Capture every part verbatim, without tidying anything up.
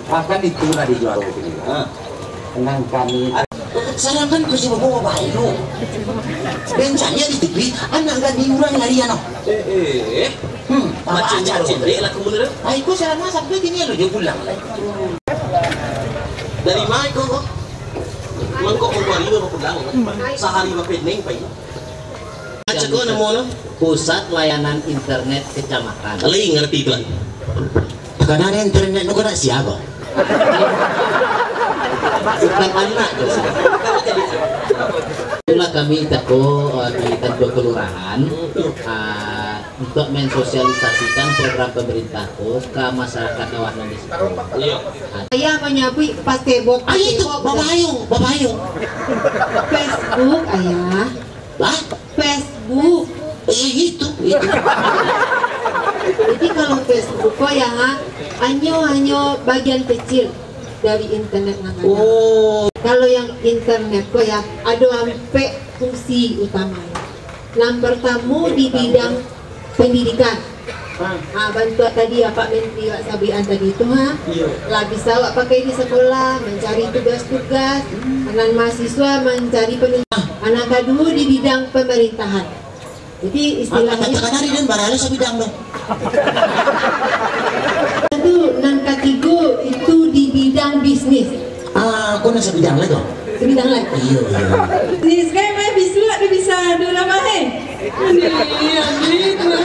Akan itu lah di juaro kini. Ha. Nang kami. Salahkan ku si bobo babayo. Dan saya di T V, anak gadih urang lari ano. Eh, eh, eh. Hmm, macam cendek lah kamu ni. Ai, ku salama sampai kini lo jo pulang lai. Dari ma iko ko? Mangko mangko hari bapulang. Sahari bapeneng pai. Cako namo no? Pusat Layanan Internet Kecamatan. Lai ngarti tuan. Takana internet no kena siapa? Bukan anak tu. Itulah kami cako, eh, di kantor kelurahan, ah, untuk mensosialisasikan program pemerintah tu ke masyarakat awak nan di situ. Iya. Ayah manyabuik Facebook, ayo tu, Facebook, babayo, babayo. Facebook, ayah. Hah? Facebook. Eh, itu, itu. Jadi kalau Facebook ko ya, ha, hanyo, hanyo bagian kecil dari internet nan ada. Oh. Kalau yang internet ko ya, ado ampek fungsi utama. Nan pertamo di bidang pendidikan. Ha, bantuak tadi Apak Menteri wak sabuikan tadi tu, ha. Iyo. Lah bisa awak pakai di sekolah, mancari tugas-tugas, nan mahasiswa mancari penelitian. Ha, nan kaduo di bidang pemerintahan. Jadi, istilahnyo, katakan hari dan baralah sabidang tu. Tu, nan katigo itu di bidang bisnis. Ah, kau nak sabidang lagi kau? Sabidang lagi. Iyo, iyo. Ni sekarang main bisuak dia bisa dua nama, eh? Ni, ni, tuan.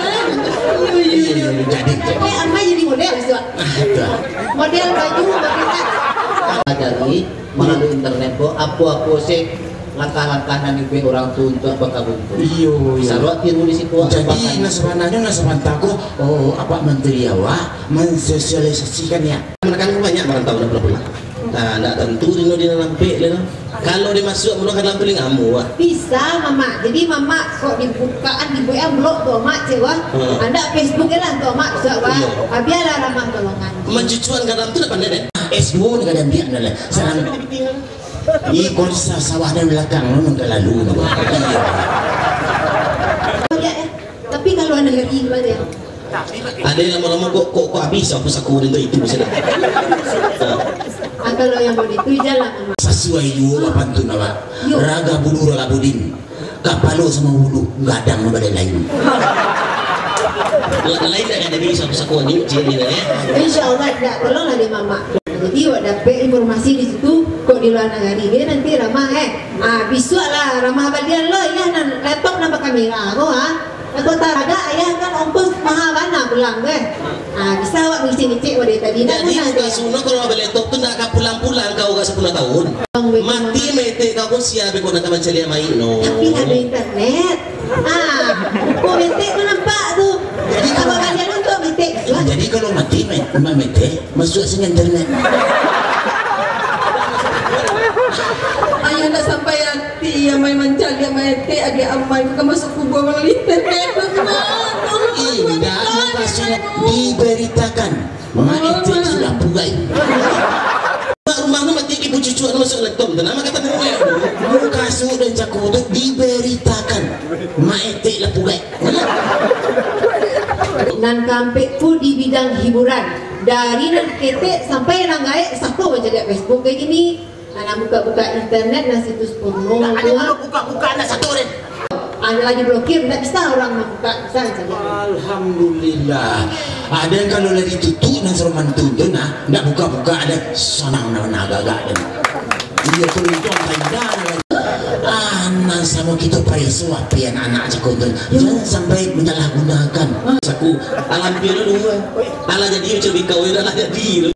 Iyo, iyo, iyo. Jadi, jadi. Eh, Amai jadi model bisuak. Ah, betul. Model baju, model tas. Jadi, melalui internet ko, apo-apo se langkah-langkah nan dibuek urang tu untuak bakabun tu. Iyo, iyo. Saruak tiru di situ. Jadi, nan sabananyo, nan sabanta ko, oh, Apak Menteri awak mensosialisasikan ya. Anak-anak banyak marantau dah pulang-pulang. Nah, ndak tantu dino di dalam pek le no. Kalau dia masuk mula ka dalam tu, lingah amuah. Bisa, Mamak. Jadi, Mamak kok dibukaan, dibukaan blok tu, Mak, cek wah. Hmm. Andak Facebook je lah tu, Mak, cek wah. Iyo. Biarlah ramah tolongan. Mancucuan ka dalam tu dah pandai deh. S dua ni kadang biak dah lah. Salam. Ih, kau sa-, sawah dari belakang, lu nunggu lalu, nunggu. Iya. Tapi kalau anak lagi gimana ya? Ada yang lama-lama kok, kok, kok habis aku saku dan tu itu bisa dah. Ah, kalau yang mau itu jalan, Mak. Sasuai juo bapak tu nama. Yo. Raga bulu, raga budin. Kapalo samo ulu gadang badan lain. Lain dah ada bisa sakuan ni, cik ni, eh. Insya Allah, dah. Tolonglah dia, Mamak. Jadi, awak dapat informasi di situ, kok di luar nagari dia nanti ramah, eh. Ah, bisuak lah ramah balian lo, ya, nan laptop nan bakamera ko, ah. Kota Raga, ayah kan ongkos maha bana pulang tu, eh. Ah, bisa awak ngicik-ngicik model tadi. Jadi, muka suno kalau beli laptop tu ndak ka pulang-pulang kau ka sapuluah tahun. Mati metek kau pun sia beko nak mancari yang main, no. Tapi ada internet. Ah, kau metek tu nampak tu. Jadi, kalau kalian untuk metek. Jadi, kalau mati me-, metek, masuk sini internet. Ayah nak sampai Ti, amai mancaliak maetek, agiah amai ka masuk kubua malalui tete, bagaimana? Indak, mukasuik diberitakan. Maetek sudah purai. Mak rumah tu mati ibu cucu anu masuk lekom, tenang, maka tak boleh. Mukasuik dan cako tu diberitakan. Maetek lah purai. Nan kaampek tu di bidang hiburan. Dari nan ketek sampai nan gaek, satu mancaliak Facebook kayak gini. Anak buka-buka internet, nah, situs porno. Nah, tu, ada ha? Buka-buka anak satu deh. Ada lagi blokir, ndak bisa orang membuka, bisa saja. Alhamdulillah. Ada yang kalau lagi tutup nang suruh mantu tu, nah, ndak buka-buka ada sanang, nah, nah, agak-agak deh. Iya, beruntung saya dah. Ah, nan samo kita pareso api anak-anak cakap tu. Jangan sampai menyalahgunakan. Saku, alam piala dua. Alah jadi macam bikau, alah jadi.